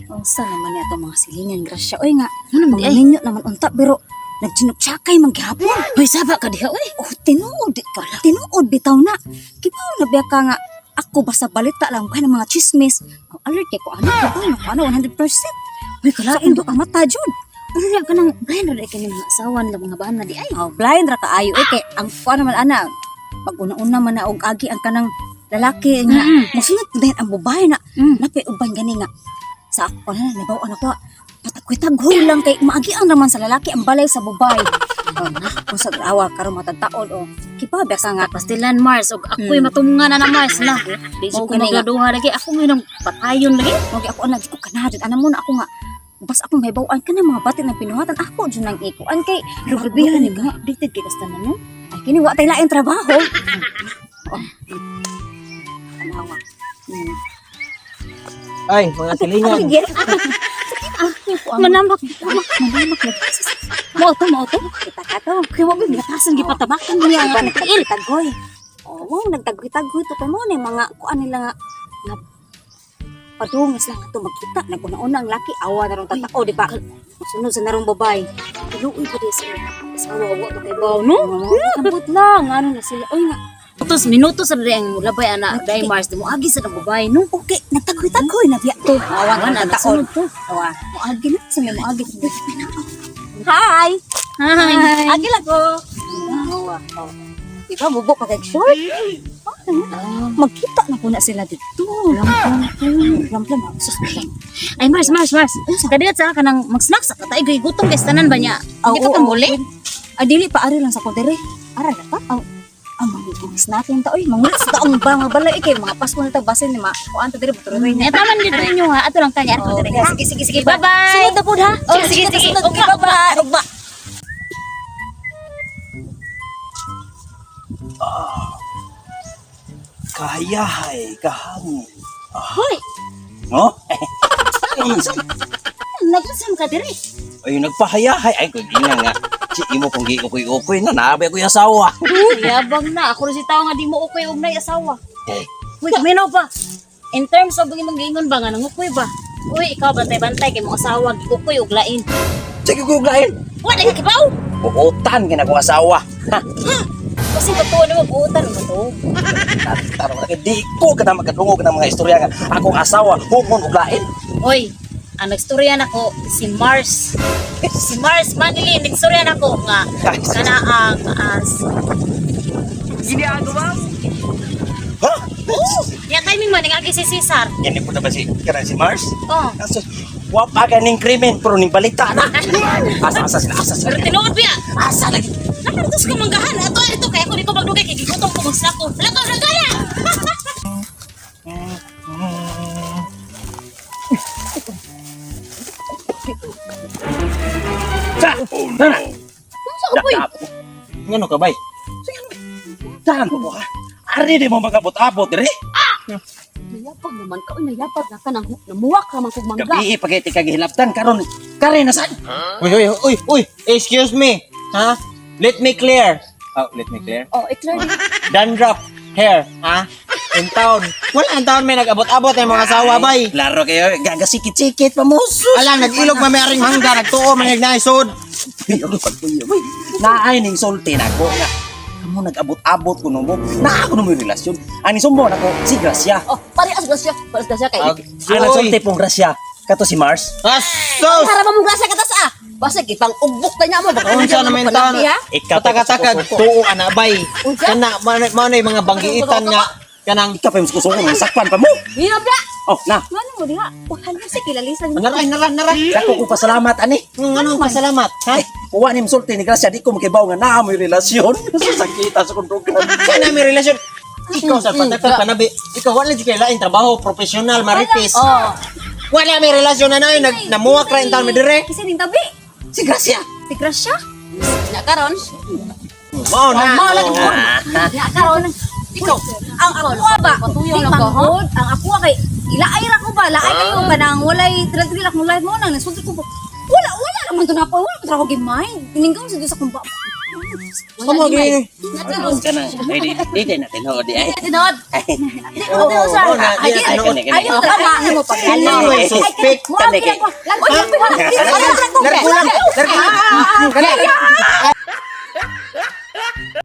Unsa naman ni atong mga silingan, Grasya. Oy nga, Ano man mga di ay? ninyo naman unta pero nagchinuksakay man gihapon. Hoy, saba ka diha oy. Oh, tinuod ka. Tinuod bitaw na. Kibaw na biya ka nga ako basta balita lang kay ng mga chismis. Ang alert kay ko ano kibaw na ko ano 100%. Hoy, Sa kalain indo ang mata jud. Ano na ka nang blind ra kini mga asawa nila mga bana di ay. Oh, blind ra kaayo eh kay ang kuan naman ana pag una-una man na og agi ang kanang lalaki nga mosunod din ang babae na napay uban gani nga sa ako na nabaw ako patakoy-taghoy lang kay maagian naman sa lalaki ang balay sa babae. Oh, na kung sa awa karon matag taon oh. Kipabe ka nga Pastilan Mars og ako'y matunga na na Mars na. Di Mao ko gani nga. magladuha lagi ako ngayon ang patayon lagi. Mao ako ana di ko kanadit ana mo na ako nga bas akong mahibaw-an ka ng mga batit na pinuhatan ako dyan ang ikuan kay Grabe ni nga updated kay kasta na no. Ay, kini wa tay laing trabaho. Oh. Tanawa. Ay, mga silingan. Ay, yes. Manamak Manamak lagi. mao to mao to. Kita ka to. Kay wa mi gatasan gipatabakan niya Iba ang tiil. nagtaghoy. Oh, mo nagtaghoy-taghoy to kay mo ni mga kuan nila nga nga padungis lang ato magkita naguna-una ang laki awa na rong tatao di ba? Sunod sa narong babae. Luoy pa di sa asawa wa to kay baw no. Kabot lang ano na sila. Oy nga. Minutos minutos ra di ang mulabay ana dai Mars di mo agi sa nang babae no. Okay, nagtaghoy-taghoy na biya to. Awa Wan na ana tatao. sunod to. Awa, moagi na sa may moagi. Hi. Hi. Agi lang ko. Awa. Oh. Di ba mubo pa kay short? Magkita na po na sila dito. Lam-lam. Sus, Ay Mars Mars Mars. Kadilat sa ka nang mag-snack sa katay gay gutom kay tanan ba niya. Oo, Di ka oo. kang muli? Ay, dili pa ari lang sa kondere. Ara na pa. Aw, ang mga snack yung tao. Oy, mangulit sa taong ba mga balay kay mga Pasko na ta basin ni ma. Kuan ta diri butro rin. Eh taman dito inyo ha. Ato lang kanya ato diri. Sige, sige, sige. Bye-bye. Sunod na po ha. Oh, sige, sige. Sunod. Ugma, Bye-bye. Ugma. Kahayahay, kahangin. Hoy, No? Ano man sa? nagusam ka diri. Ay, nagpahayahay. Ay, kung ina nga. Si imo kung gi-ukoy-ukoy na, naabay ko yung asawa. Yabang na ako rin si tao nga di mo okay og nay asawa. Eh, Uy, kaminaw ba? In terms of imong giingon ba nga nangukoy ba? Uy, ikaw bantay-bantay kay mo asawa gikukoy og lain. Sige ko lain. Wa na ka kibaw. Buotan ka na kong asawa. Ha? Kasi totoo nimo buotan mo to. Tarong na kay di ko ka na magkadungog ng mga istorya nga akong asawa hungon og lain. Hoy, ang nagstorya nako si Mars. Si Mars Manilin nagstorya nako nga kana ang as Ha? Ya timing man agi si Cesar. Yan po na ba si kanang si Mars? Oh. Aso, wa pa ganing krimen pero ning balita na. Asa asa sila asa Pero sila. tinuod biya. Asa lagi. Nakarutos ko manggahan. Ato ito kay ako di ko magdugay kay gigutom ko mag-snack ko. Lakaw na gala. Sa. Tara. Unsa ka boy? Ngano ka bay? Saan ko ha? Ari di mo magabot-abot dire. Nayapag naman ka. Uy, nayapag na ka. Nang, namuwak ka man kog mangga. Gabi pagiti kag hilabtan karon. Kare na sad. Uy, uy, uy, uy, excuse me. Ha? Let me clear. Oh, let me clear. Oh, iklar. Dandruff hair, ha? In town. Wala in town may nag-abot-abot ay mga asawa bay. Klaro kayo, gagasikit-sikit pa mo. Sus. Alang nag-ilog mamaring mangga, nagtuo man nagnaisod. Naay ning sulti nako nga. Kamo nag-abot-abot kuno mo. Naa kuno mo yung relasyon. Ang nisumbo nako si Gracia. Oh, parehas grasya. Parehas grasya kay. Ang nagsulti pong Gracia kato si Mars. Asos! Para ba mong grasya ka tas ah? Basta gipang ugbok ta niya mo. Baka Unsa naman in town? ha? Ikaw Pataka-taka, tuo ana bay. Unsa? Kana mao na yung mga banggiitan nga kanang Ikaw pa yung sukusuko ng sakpan pa mo. Hirap na. Oh, na. Ngano mo diha? Wala mo si kilalisan. Naray, naray, naray. Dako ko pasalamat ani. Ng ano pasalamat, ha? Eh, kuha ni sulti ni Gracia di ko makibaw nga naa mo yung relasyon. Sakita sa kundugan. Kana may relasyon. Ikaw sa pataka panabi. Ikaw wala jud kay lain trabaho, professional, marites. Oh. Wala may relasyon na nay, nag namuwak ra in town mi dire. Kasi ning tabi. Si Gracia. Si grasya. Nya karon. Mao na. Mao lagi po. Nya karon. Ikaw, ang ako ba? Patuyo Di lang ka, ha? manghod. Ang ako kay ilaay ra ko ba? Laay kayo kanang walay tril-tril akong life mo nang nasulti ko. Wala wala naman to na po. Wala pa ako gi-mind. Tininggaw sa sa kumba. Amo gini. Kanang ay di di di natin ho di ay. Tinuod. Di mo tinuod, sir. Oo, na, Ay, di na tinuod. Ayaw tama mo pagdala. Ano yung suspect? Ay, Largulang, largulang. Kana.